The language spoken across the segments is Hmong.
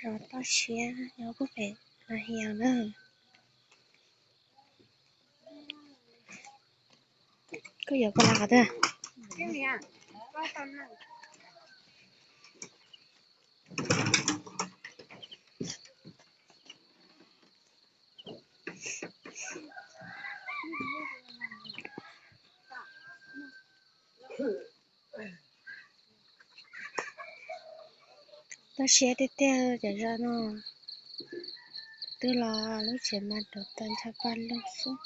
Zos toj siab nyob puag pem Nas Hias na. Koj yuav pos las qhov twg? Toj siab tiag tiag cov zos no. Tus twg los lub tsev mas rau tag nrho paj lug xwb.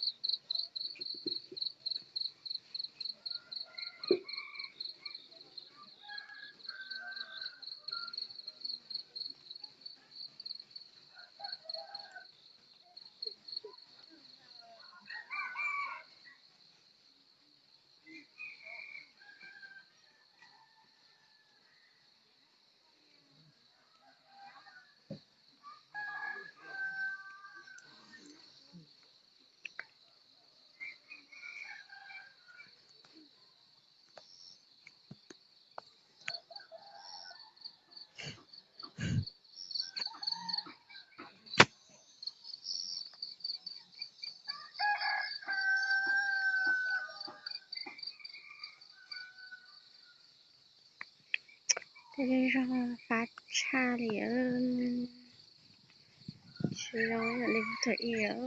Tej zej zog fab tshaj li. Tsis zoo li thaum ub.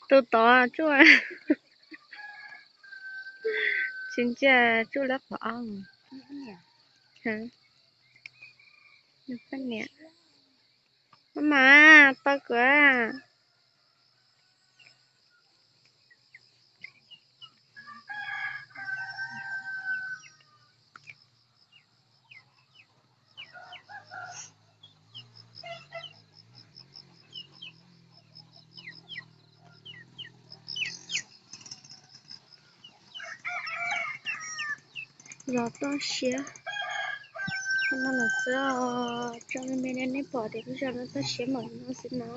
Tus tod tsuj, tsis ntsia tsuj lawv qhov ob. Poj niam, mas tau kuv. Zos toj siab no los xwb os. Tso me me nej pom tias lub zos no toj siab npaum no xwb na.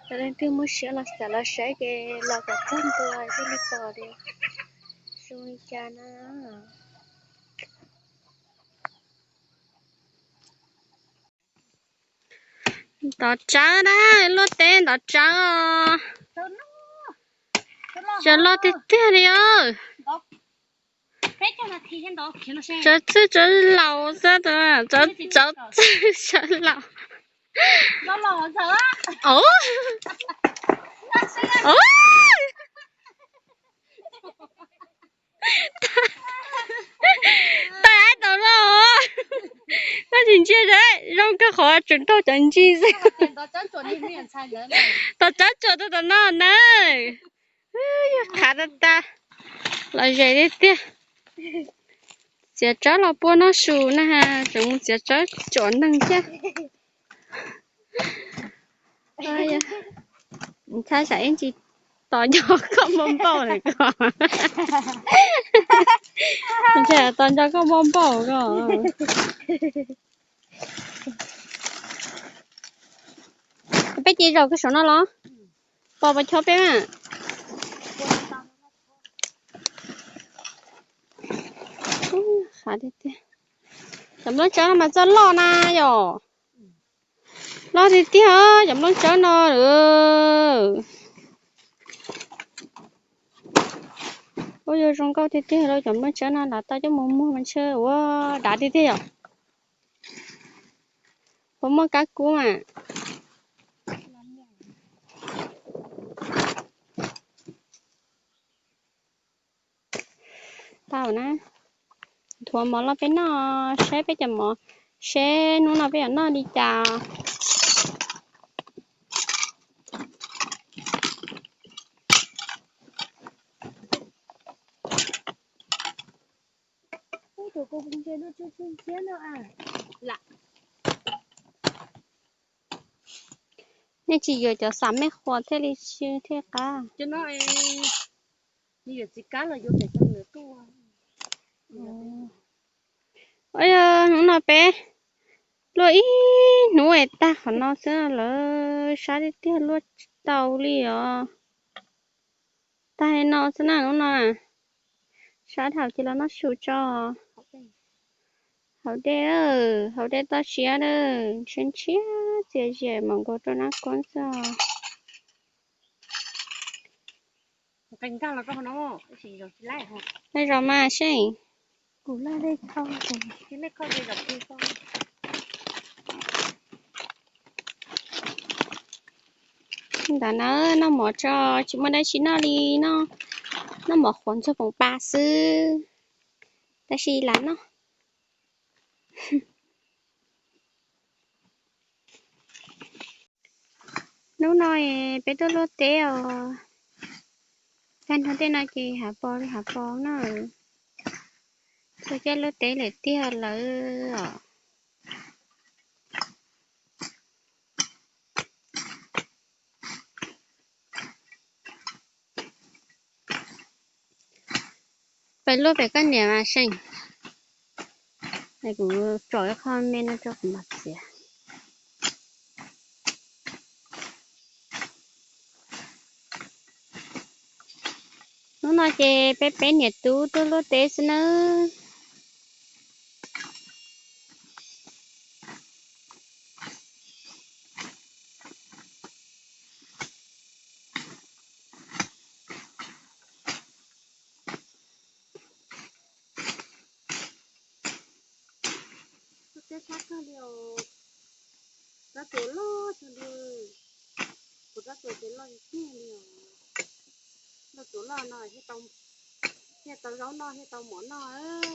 Yog leej twg muaj siab los xav los saib ces los kom txog ntua thiaj li pom tias zoo li cas na. Ntov tsawb na, luaj teb ntov tsawb os. Tsawb loj tiag tiag li os. Tsawb txwj tsawb laus xwb, tsawb txwj tsawb laus. Tawm ab tau los, koj tsis ntsia zoo kawg qhov tseem raug cov ntsis xwb. Tos tsawb tsuam rau tom no na. Yog qhav tag tag, los ze tiag tiag. Txiav tsawb los pua noj su na, tseem mus txiav tsawb tsuam neeg thiab. Ntshai tsam ib ntsis tos nco koj npau npau lawm ko. Ntshai tos nco koj npau npau ko. Peb cia zaum kiag saum no los? Pos pos chob peb mas. Qhav tiag tiag. Cov nplooj tsawb no mas txoj loj na yom. Loj tiag tiag cov nplooj tsawb no. Ua yuav zoo nkauj tiag tiag rau cov nplooj tsawb no, lav tau coj mus muag mas ntshe ua dav tiag tiag yom. Puas muaj kab kub mas. Tau na, nthuav mov los peb noj, saib peb cov mov, seb hnub no peb yuav noj li cas. Nej tsis yuav cov xam mej qhuas thiaj li siv thiaj qab. Hnub no peb Luaj ib hnub es tag qhov no xwb lawm, sab tiag tiag luaj tsis tau li os. Tag li no xwb na hnub no. Sab dhau cia los noj su tso. Haus dej, haus dej toj siab na, ntshiab ntshiab txias zias mam nkaus rau nab koob xwb os. Nqes nkag los rau hauv no, nqes zos mas seb. Ntawm na noj mov tso, tsis muaj dab tsi noj li no, noj mov qhuav ntxuag poom pas xwb, tab sis lam noj. Hnub no peb tuaj luaj teb os. Tag nrho tej no ces hav pos li hav pos na. Tuaj caij luaj teb lawm tiag lawm os. Peb luaj pem koj niam mas seem. Kuv tsom ib qho me no rau kuv mam txiav. Hnub no ces peb peb niam tub tuaj luaj teb xwb nawb. Tuaj teb sab kawg li os. Rab txuas loj kawg li. Kuv rab txuas ces loj tiag li os. Loj txuas loj no thiaj tau zaub noj thiaj tau mov noj.